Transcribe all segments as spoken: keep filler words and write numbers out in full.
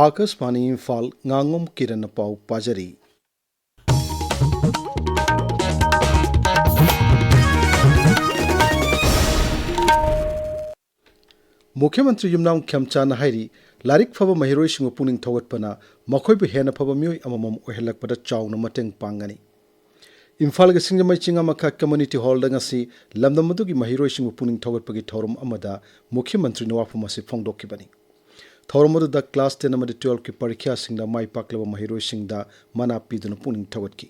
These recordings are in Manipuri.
ꯑꯥꯀꯥꯁꯕꯥꯅꯤ ꯏꯝꯐꯥꯜ, ꯉꯥꯉꯣꯝ ꯀꯤꯔꯟꯅ ꯄꯥꯎ ꯄꯥꯖꯔꯤ꯫ ꯃꯨꯈ꯭ꯌ ꯃꯟꯇ꯭ꯔꯤ ꯌꯨꯝꯅꯥꯝ ꯈꯦꯝꯆꯥꯟꯅ ꯍꯥꯏꯔꯤ, ꯂꯥꯏꯔꯤꯛ ꯐꯕ ꯃꯍꯩꯔꯣꯏꯁꯤꯡꯕꯨ ꯄꯨꯛꯅꯤꯡ ꯊꯧꯒꯠꯄꯅ ꯃꯈꯣꯏꯕꯨ ꯍꯦꯟꯅ ꯐꯕ ꯃꯤꯑꯣꯏ ꯑꯃꯃꯝ ꯑꯣꯏꯍꯜꯂꯛꯄꯗ ꯆꯥꯎꯅ ꯃꯇꯦꯡ ꯄꯥꯡꯒꯅꯤ꯫ ꯏꯝꯐꯥꯜꯒꯤ ꯁꯤꯡꯖꯃꯩ ꯆꯤꯡꯉꯥꯃꯈꯥ ꯀꯝꯃ꯭ꯌꯨꯅꯤꯇꯤ ꯍꯣꯜꯗ ꯉꯁꯤ ꯂꯝꯗꯝ ꯑꯗꯨꯒꯤ ꯃꯍꯩꯔꯣꯏꯁꯤꯡꯕꯨ ꯄꯨꯛꯅꯤꯡ ꯊꯧꯒꯠꯄꯒꯤ ꯊꯧꯔꯝ ꯑꯃꯗ ꯃꯨꯈ꯭ꯌ ꯃꯟꯇ꯭ꯔꯤꯅ ꯋꯥꯐꯝ ꯑꯁꯤ ꯐꯣꯡꯗꯣꯛꯈꯤꯕꯅꯤ꯫ ꯊꯧꯔꯝ ꯑꯗꯨꯗ ꯀ꯭ꯂꯥꯁ ꯇꯦꯟ ꯑꯃꯗꯤ ꯇꯨꯋꯦꯜꯐꯀꯤ ꯄꯔꯤꯈ꯭ꯌꯥꯁꯤꯡꯗ ꯃꯥꯏ ꯄꯥꯛꯂꯕ ꯃꯍꯩꯔꯣꯏꯁꯤꯡꯗ ꯃꯅꯥ ꯄꯤꯗꯨꯅ ꯄꯨꯛꯅꯤꯡ ꯊꯧꯒꯠꯈꯤ꯫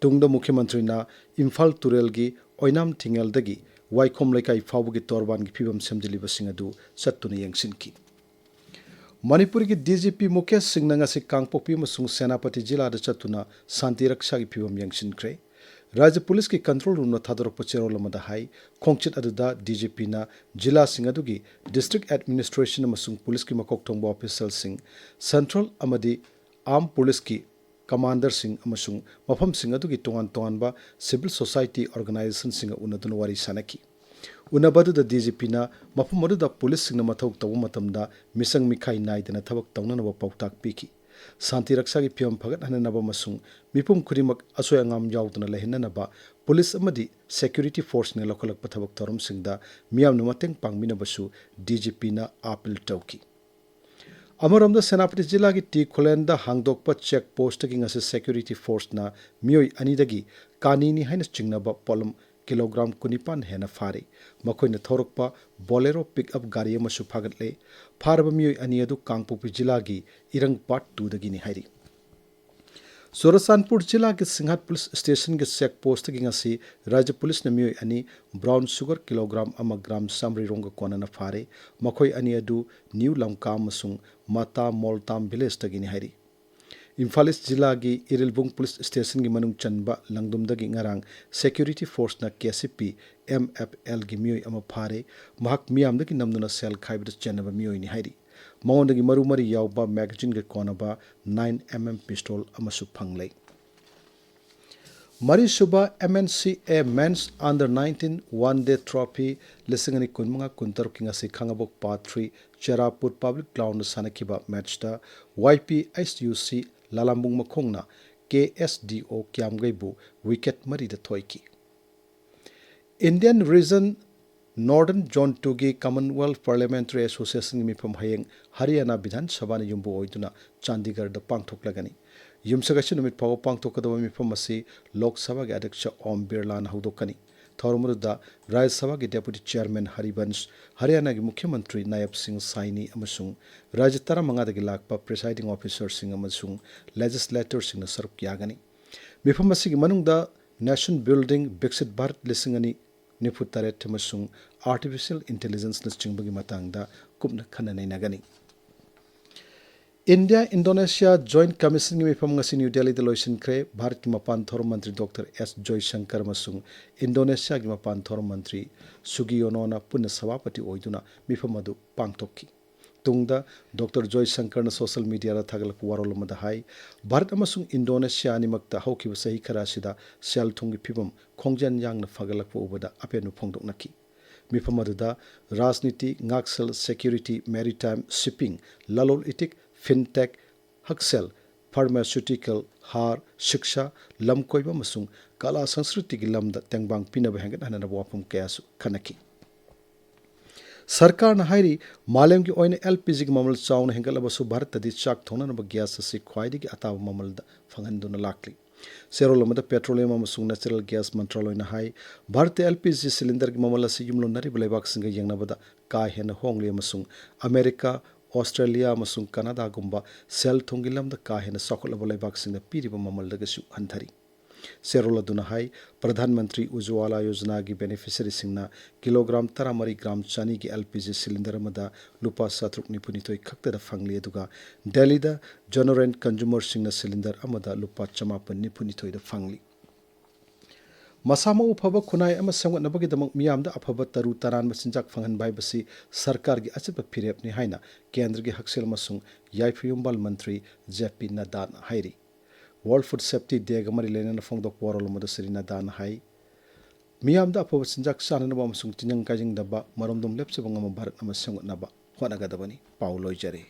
ꯇꯨꯡꯗ ꯃꯨꯈ꯭ꯌ ꯃꯟꯇ꯭ꯔꯤꯅ ꯏꯝꯐꯥꯜ ꯇꯨꯔꯦꯜꯒꯤ ꯑꯣꯏꯅꯥꯝ ꯊꯤꯡꯉꯦꯜꯗꯒꯤ ꯋꯥꯏꯈꯣꯝ ꯂꯩꯀꯥꯏ ꯐꯥꯎꯕꯒꯤ ꯇꯣꯔꯕꯥꯟꯒꯤ ꯐꯤꯕꯝ ꯁꯦꯝꯖꯤꯜꯂꯤꯕꯁꯤꯡ ꯑꯗꯨ ꯆꯠꯇꯨꯅ ꯌꯦꯡꯁꯤꯟꯈꯤ꯫ ꯃꯅꯤꯄꯨꯔꯒꯤ ꯗꯤ ꯖꯤ ꯄꯤ ꯃꯨꯀꯦꯁ ꯁꯤꯡꯅ ꯉꯁꯤ ꯀꯥꯡꯄꯣꯛꯄꯤ ꯑꯃꯁꯨꯡ ꯁꯦꯅꯥꯄꯇꯤ ꯖꯤꯂꯥꯗ ꯆꯠꯇꯨꯅ ꯁꯥꯟꯇꯤ ꯔꯛꯁꯥꯒꯤ ꯐꯤꯕꯝ ꯌꯦꯡꯁꯤꯟꯈ꯭ꯔꯦ꯫ ꯔꯥꯖ꯭ꯌ ꯄꯨꯂꯤꯁꯀꯤ ꯀꯟꯇ꯭ꯔꯣꯜ ꯔꯨꯝꯅ ꯊꯥꯗꯣꯔꯛꯄ ꯆꯦꯔꯣꯜ ꯑꯃꯗ ꯍꯥꯏ, ꯈꯣꯡꯆꯠ ꯑꯗꯨꯗ ꯗꯤ ꯖꯤ ꯄꯤꯅ ꯖꯤꯂꯥꯁꯤꯡ ꯑꯗꯨꯒꯤ ꯗꯤꯁꯇ꯭ꯔꯤꯛ ꯑꯦꯗꯃꯤꯅꯤꯁꯇ꯭ꯔꯦꯁꯟ ꯑꯃꯁꯨꯡ ꯄꯨꯂꯤꯁꯀꯤ ꯃꯀꯣꯛ ꯊꯣꯡꯕ ꯑꯣꯐꯤꯁꯤꯌꯦꯜꯁꯤꯡ, ꯁꯦꯟꯇ꯭ꯔꯦꯜ ꯑꯃꯗꯤ ꯑꯥꯔꯝ ꯄꯨꯂꯤꯁꯀꯤ ꯀꯃꯥꯟꯗꯔꯁꯤꯡ ꯑꯃꯁꯨꯡ ꯃꯐꯝꯁꯤꯡ ꯑꯗꯨꯒꯤ ꯇꯣꯉꯥꯟ ꯇꯣꯉꯥꯟꯕ ꯁꯤꯚꯤꯜ ꯁꯣꯁꯥꯏꯇꯤ ꯑꯣꯔꯒꯅꯥꯏꯖꯦꯁꯟꯁꯤꯡꯒ ꯎꯅꯗꯨꯅ ꯋꯥꯔꯤ ꯁꯥꯅꯈꯤ꯫ ꯎꯅꯕ ꯑꯗꯨꯗ ꯗꯤ ꯖꯤ ꯄꯤꯅ ꯃꯐꯝ ꯑꯗꯨꯗ ꯄꯨꯂꯤꯁꯁꯤꯡꯅ ꯃꯊꯧ ꯇꯧꯕ ꯃꯇꯝꯗ ꯃꯤꯁꯪ ꯃꯤꯈꯥꯏ ꯅꯥꯏꯗꯅ ꯊꯕꯛ ꯇꯧꯅꯅꯕ ꯄꯥꯎꯇꯥꯛ ꯄꯤꯈꯤ꯫ ꯁꯥꯟꯇꯤ ꯔꯛꯁꯥꯒꯤ ꯐꯤꯕꯝ ꯐꯒꯠꯍꯟꯅꯅꯕ ꯑꯃꯁꯨꯡ ꯃꯤꯄꯨꯝ ꯈꯨꯗꯤꯡꯃꯛ ꯑꯁꯣꯏ ꯑꯉꯥꯝ ꯌꯥꯎꯗꯅ ꯂꯩꯍꯟꯅꯅꯕ ꯄꯨꯂꯤꯁ ꯑꯃꯗꯤ ꯁꯦꯀ꯭ꯌꯨꯔꯤꯇꯤ ꯐꯣꯔꯁꯁꯤꯡꯅ ꯂꯧꯈꯠꯂꯛꯄ ꯊꯕꯛ ꯊꯧꯔꯝꯁꯤꯡꯗ ꯃꯤꯌꯥꯝꯅ ꯃꯇꯦꯡ ꯄꯥꯡꯕꯤꯅꯕꯁꯨ ꯗꯤ ꯖꯤ ꯄꯤꯅ ꯑꯥꯄꯤꯜ ꯇꯧꯈꯤ꯫ ꯑꯃꯔꯣꯝꯗ ꯁꯦꯅꯥꯄꯇꯤ ꯖꯤꯂꯥꯒꯤ ꯇꯤ ꯈꯨꯂꯦꯟꯗ ꯍꯥꯡꯗꯣꯛꯄ ꯆꯦꯛ ꯄꯣꯁꯇꯒꯤ ꯉꯁꯤ ꯁꯦꯀ꯭ꯌꯨꯔꯤꯇꯤ ꯐꯣꯔꯁꯅ ꯃꯤꯑꯣꯏ ꯑꯅꯤꯗꯒꯤ ꯀꯥꯅꯤꯅꯤ ꯍꯥꯏꯅ ꯆꯤꯡꯅꯕ ꯄꯣꯠꯂꯝ ꯀꯤꯂꯣꯒ꯭ꯔꯥꯝ ꯀꯨꯟꯅꯤꯄꯥꯟ ꯍꯦꯟꯅ ꯐꯥꯔꯦ꯫ ꯃꯈꯣꯏꯅ ꯊꯧꯔꯛꯄ ꯕꯣꯂꯦꯔꯣ ꯄꯤꯛ ꯑꯞ ꯒꯥꯔꯤ ꯑꯃꯁꯨ ꯐꯥꯒꯠꯂꯦ꯫ ꯐꯥꯔꯕ ꯃꯤꯑꯣꯏ ꯑꯅꯤ ꯑꯗꯨ ꯀꯥꯡꯄꯣꯛꯄꯤ ꯖꯤꯂꯥꯒꯤ ꯏꯔꯪ ꯄꯥꯔꯠ ꯇꯨꯗꯒꯤꯅꯤ ꯍꯥꯏꯔꯤ꯫ ꯆꯨꯔꯆꯥꯟꯄꯨꯔ ꯖꯤꯂꯥꯒꯤ ꯁꯤꯡꯍꯥꯠ ꯄꯨꯂꯤꯁ ꯁ꯭ꯇꯦꯁꯟꯒꯤ ꯆꯦꯛ ꯄꯣꯁꯇꯒꯤ ꯉꯁꯤ ꯔꯥꯖ꯭ꯌ ꯄꯨꯂꯤꯁꯅ ꯃꯤꯑꯣꯏ ꯑꯅꯤ ꯕ꯭ꯔꯥꯎꯟ ꯁꯨꯒꯔ ꯀꯤꯂꯣꯒ꯭ꯔꯥꯝ ꯑꯃ ꯒ꯭ꯔꯥꯝ ꯆꯥꯃꯔꯤ ꯔꯣꯝꯒ ꯀꯣꯟꯅꯅ ꯐꯥꯔꯦ꯫ ꯃꯈꯣꯏ ꯑꯅꯤ ꯑꯗꯨ ꯅ꯭ꯌꯨ ꯂꯝꯀꯥ ꯑꯃꯁꯨꯡ ꯃꯇꯥ ꯃꯣꯜꯇꯥꯝ ꯚꯤꯂꯦꯖꯇꯒꯤꯅꯤ ꯍꯥꯏꯔꯤ꯫ ꯏꯝꯐꯥꯜ ꯏꯁ ꯖꯤꯂꯥꯒꯤ ꯏꯔꯤꯜꯕꯨꯡ ꯄꯨꯂꯤꯁ ꯁ꯭ꯇꯦꯁꯟꯒꯤ ꯃꯅꯨꯡ ꯆꯟꯕ ꯂꯪꯗꯨꯝꯗꯒꯤ ꯉꯔꯥꯡ security ꯐꯣꯔꯁꯅ K C P M F ꯑꯦꯜꯒꯤ ꯃꯤꯑꯣꯏ ꯑꯃ ꯐꯥꯔꯦ꯫ ꯃꯍꯥꯛ ꯃꯤꯌꯥꯝꯗꯒꯤ ꯅꯝꯗꯨꯅ ꯁꯦꯜ ꯈꯥꯏꯕꯗ ꯆꯦꯟꯅꯕ ꯃꯤꯑꯣꯏꯅꯤ ꯍꯥꯏꯔꯤ꯫ ꯃꯉꯣꯟꯗꯒꯤ ꯃꯔꯨ ꯃꯔꯤ ꯌꯥꯎꯕ ꯃꯦꯒꯥꯖꯤꯟꯒ ꯀꯣꯟꯅꯕ ꯅꯥꯏꯟ ꯑꯦꯝ ꯑꯦꯝ ꯄꯤꯁꯇꯣꯜ ꯑꯃꯁꯨ ꯐꯪꯂꯦ꯫ ꯃꯔꯤꯁꯨꯕ M N C A Men's Under nineteen One Day Trophy ꯂꯤꯁꯤꯡ ꯑꯅꯤ ꯀꯨꯟꯃꯉꯥ ꯀꯨꯟꯇꯔꯨꯛꯀꯤ ꯉꯁꯤ ꯈꯥꯉꯕꯣꯛ ꯄꯥꯔꯠ ꯊ꯭ꯔꯤ ꯆꯦꯔꯥꯄꯨꯠ ꯄꯕ꯭ꯂꯤꯛ ꯒ꯭ꯔꯥꯎꯟꯗ ꯁꯥꯟꯅꯈꯤꯕ ꯃꯦꯠꯆꯇ Y P H U C ꯂꯥꯂꯥꯝꯕꯨꯡ ꯃꯈꯣꯡꯅ K S D O ꯀ꯭ꯌꯥꯝꯒꯩꯕꯨ ꯋꯤꯀꯦꯠ ꯃꯔꯤꯗ ꯊꯣꯏꯈꯤ꯫ Indian Region Northern Zone ꯇꯨꯒꯤ Commonwealth Parliamentary Associationꯒꯤ ꯃꯤꯐꯝ ꯍꯌꯦꯡ ꯍꯔꯤꯌꯥꯅꯥ ꯕꯤꯙꯥꯟ ꯁꯚꯥꯅ ꯌꯨꯝꯕꯨ ꯑꯣꯏꯗꯨꯅ ꯆꯥꯟꯗꯤꯒꯔꯗ ꯄꯥꯡꯊꯣꯛꯂꯒꯅꯤ꯫ ꯌꯨꯝꯁꯀꯩꯁ ꯅꯨꯃꯤꯠ ꯐꯥꯎꯕ ꯄꯥꯡꯊꯣꯛꯀꯗꯕ ꯃꯤꯐꯝ ꯑꯁꯤ ꯂꯣꯛ ꯁꯚꯥꯒꯤ ꯑꯗ꯭ꯌꯛꯁ ꯑꯣꯝ ꯕꯤꯔꯂꯥꯅ ꯍꯧꯗꯣꯛꯀꯅꯤ꯫ ꯊꯧꯔꯝ ꯑꯗꯨꯗ ꯔꯥꯖ꯭ꯌ ꯁꯚꯥꯒꯤ ꯗꯦꯄꯨꯇꯤ ꯆꯤꯌꯔꯃꯦꯟ ꯍꯔꯤꯕꯟꯁ, ꯍꯔꯤꯌꯥꯅꯥꯒꯤ ꯃꯨꯈ꯭ꯌ ꯃꯟꯇ꯭ꯔꯤ ꯅꯥꯌꯕ ꯁꯤꯡ ꯁꯥꯏꯅꯤ ꯑꯃꯁꯨꯡ ꯔꯥꯖ꯭ꯌ ꯇꯔꯥꯃꯉꯥꯗꯒꯤ ꯂꯥꯛꯄ presiding officerꯁꯤꯡ ꯑꯃꯁꯨꯡ legislatorꯁꯤꯡꯅ ꯁꯔꯨꯛ ꯌꯥꯒꯅꯤ꯫ ꯃꯤꯐꯝ ꯑꯁꯤꯒꯤ ꯃꯅꯨꯡꯗ Nation Building, ꯕꯤꯛꯁꯤꯠ ꯚꯥꯔꯠ ꯂꯤꯁꯤꯡ ꯑꯅꯤ ꯅꯤꯐꯨ ꯇꯔꯦꯠ ꯑꯃꯁꯨꯡ Artificial Intelligenceꯅꯆꯤꯡꯕꯒꯤ ꯃꯇꯥꯡꯗ ꯀꯨꯞꯅ ꯈꯟꯅ ꯅꯩꯅꯒꯅꯤ꯫ ꯏꯟꯗꯤꯌꯥ ꯏꯟꯗꯣꯅꯦꯁꯤꯌꯥ Joint Commissionꯒꯤ ꯃꯤꯐꯝ ꯉꯁꯤ ꯅ꯭ꯌꯨ ꯗꯦꯜꯂꯤꯗ ꯂꯣꯏꯁꯤꯟꯈ꯭ꯔꯦ꯫ ꯚꯥꯔꯠꯀꯤ ꯃꯄꯥꯟ ꯊꯧꯔꯝ ꯃꯟꯇ꯭ꯔꯤ ꯗꯣꯛꯇꯔ ꯑꯦꯁ ꯖꯣꯏꯁꯪꯀꯔ ꯑꯃꯁꯨꯡ ꯏꯟꯗꯣꯅꯦꯁꯤꯌꯥꯒꯤ ꯃꯄꯥꯟ ꯊꯧꯔꯝ ꯃꯟꯇ꯭ꯔꯤ ꯁꯨꯒꯤꯌꯣꯅꯣꯅ ꯄꯨꯟꯅ ꯁꯚꯥꯄꯇꯤ ꯑꯣꯏꯗꯨꯅ ꯃꯤꯐꯝ ꯑꯗꯨ ꯄꯥꯡꯊꯣꯛꯈꯤ꯫ ꯇꯨꯡꯗ ꯗꯣꯛꯇꯔ ꯖꯣꯏꯁꯪꯀꯔꯅ social mediaꯗ ꯊꯥꯒꯠꯂꯛꯄ ꯋꯥꯔꯣꯜ ꯑꯃꯗ ꯍꯥꯏ, ꯚꯥꯔꯠ ꯑꯃꯁꯨꯡ ꯏꯟꯗꯣꯅꯦꯁꯤꯌꯥ ꯑꯅꯤꯃꯛꯇ ꯍꯧꯈꯤꯕ ꯆꯍꯤ ꯈꯔ ꯑꯁꯤꯗ ꯁꯦꯜ ꯊꯨꯝꯒꯤ ꯐꯤꯕꯝ ꯈꯣꯡꯖꯦꯜ ꯌꯥꯡꯅ ꯐꯒꯠꯂꯛꯄ ꯎꯕꯗ ꯑꯄꯦꯟꯕ ꯐꯣꯡꯗꯣꯛꯅꯈꯤ꯫ ꯃꯤꯐꯝ ꯑꯗꯨꯗ ꯔꯥꯖꯅꯤꯇꯤ, ꯉꯥꯛꯁꯦꯜ, security, maritime, shipping, ꯂꯂꯣꯟ ꯏꯇꯤꯛ, fintech, ꯍꯛꯁꯦꯜ, pharmaceutical, ꯍꯥꯔ, ꯁꯤꯛꯁꯥ, ꯂꯝ ꯀꯣꯏꯕ ꯑꯃꯁꯨꯡ ꯀꯂꯥ ꯁꯪꯁꯀ꯭ꯔꯤꯇꯤꯒꯤ ꯂꯝꯗ ꯇꯦꯡꯕꯥꯡ ꯄꯤꯅꯕ ꯍꯦꯟꯒꯠꯍꯟꯅꯕ ꯋꯥꯐꯝ ꯀꯌꯥꯁꯨ ꯈꯟꯅꯈꯤ꯫ ꯁꯔꯀꯥꯔꯅ ꯍꯥꯏꯔꯤ, ꯃꯥꯂꯦꯝꯒꯤ ꯑꯣꯏꯅ L P Gꯒꯤ ꯃꯃꯜ ꯆꯥꯎꯅ ꯍꯦꯟꯒꯠꯂꯕꯁꯨ ꯚꯥꯔꯠꯇꯗꯤ ꯆꯥꯛ ꯊꯣꯡꯅꯅꯕ ꯒ꯭ꯌꯥꯁ ꯑꯁꯤ ꯈ꯭ꯋꯥꯏꯗꯒꯤ ꯑꯇꯥꯕ ꯃꯃꯜꯗ ꯐꯪꯍꯟꯗꯨꯅ ꯂꯥꯛꯂꯤ꯫ ꯆꯦꯔꯣꯜ ꯑꯃꯗ Petroleum ꯑꯃꯁꯨꯡ Natural Gas ꯃꯟꯇ꯭ꯔꯥꯂꯣꯏꯅ ꯍꯥꯏ, ꯚꯥꯔꯠꯇ L P G cylinderꯒꯤ ꯃꯃꯜ ꯑꯁꯤ ꯌꯨꯝꯂꯣꯟꯅꯔꯤꯕ ꯂꯩꯕꯥꯛꯁꯤꯡꯒ ꯌꯦꯡꯅꯕꯗ ꯀꯥ ꯍꯦꯟꯅ ꯍꯣꯡꯂꯤ ꯑꯃꯁꯨꯡ ꯑꯃꯦꯔꯤꯀꯥ, ꯑꯣꯁꯇ꯭ꯔꯦꯂꯤꯌꯥ ꯑꯃꯁꯨꯡ ꯀꯅꯥꯗꯥꯒꯨꯝꯕ ꯁꯦꯜ ꯊꯨꯝꯒꯤ ꯂꯝꯗ ꯀꯥ ꯍꯦꯟꯅ ꯆꯥꯎꯈꯠꯂꯕ ꯂꯩꯕꯥꯛꯁꯤꯡꯅ ꯄꯤꯔꯤꯕ ꯃꯃꯜꯗꯒꯤꯁꯨ ꯍꯟꯊꯔꯤ꯫ ꯆꯦꯔꯣꯜ ꯑꯗꯨꯅ ꯍꯥꯏ, ꯄ꯭ꯔꯙꯥꯟ ꯃꯟꯇ꯭ꯔꯤ ꯎꯖ꯭ꯋꯥꯂꯥ ꯌꯣꯖꯅꯥꯒꯤ beneficiaryꯁꯤꯡꯅ ꯀꯤꯂꯣꯒ꯭ꯔꯥꯝ ꯇꯔꯥꯃꯔꯤ gram ꯆꯅꯤꯒꯤ L P G cylinder ꯑꯃꯗ ꯂꯨꯄꯥ ꯆꯥꯇ꯭ꯔꯨꯛ ꯅꯤꯐꯨꯅꯤꯊꯣꯏ ꯈꯛꯇꯗ ꯐꯪꯂꯤ, ꯑꯗꯨꯒ ꯗꯦꯜꯂꯤꯗ General Consumerꯁꯤꯡꯅ cylinder ꯑꯃꯗ ꯂꯨꯄꯥ ꯆꯃꯥꯄꯟ ꯅꯤꯐꯨꯅꯤꯊꯣꯏꯗ ꯐꯪꯂꯤ꯫ ꯃꯁꯥ ꯃꯎ ꯐꯕ ꯈꯨꯟꯅꯥꯏ ꯑꯃ ꯁꯦꯝꯒꯠꯅꯕꯒꯤꯗꯃꯛ ꯃꯤꯌꯥꯝꯗ ꯑꯐꯕ ꯇꯔꯨ ꯇꯔꯥꯟꯕ ꯆꯤꯟꯖꯥꯛ ꯐꯪꯍꯟꯕ ꯍꯥꯏꯕꯁꯤ ꯁꯔꯀꯥꯔꯒꯤ ꯑꯆꯦꯠꯄ ꯐꯤꯔꯦꯞꯅꯤ ꯍꯥꯏꯅ ꯀꯦꯟꯗ꯭ꯔꯒꯤ ꯍꯛꯁꯦꯜ ꯑꯃꯁꯨꯡ ꯌꯥꯏꯐ ꯌꯨꯝꯕꯥꯜ ꯃꯟꯇ꯭ꯔꯤ J P ꯅꯗ꯭ꯗꯥꯅ ꯍꯥꯏꯔꯤ꯫ World Food Safety Dayꯒ ꯃꯔꯤ ꯂꯩꯅꯅ ꯐꯣꯡꯗꯣꯛꯄ ꯋꯥꯔꯣꯜ ꯑꯃꯗ ꯁ꯭ꯔꯤ ꯅꯗꯥꯅ ꯍꯥꯏ, ꯃꯤꯌꯥꯝꯗ ꯑꯐꯕ ꯆꯤꯟꯖꯥꯛ ꯆꯥꯅꯅꯕ ꯑꯃꯁꯨꯡ ꯇꯤꯟꯖꯪ ꯀꯥꯏꯖꯪꯗꯕ ꯃꯔꯣꯝꯗꯣꯝ ꯂꯦꯞꯆꯕ ꯉꯝꯕ ꯚꯥꯔꯠ ꯑꯃ ꯁꯦꯝꯒꯠꯅꯕ ꯍꯣꯠꯅꯒꯗꯕꯅꯤ꯫ ꯄꯥꯎ ꯂꯣꯏꯖꯔꯦ꯫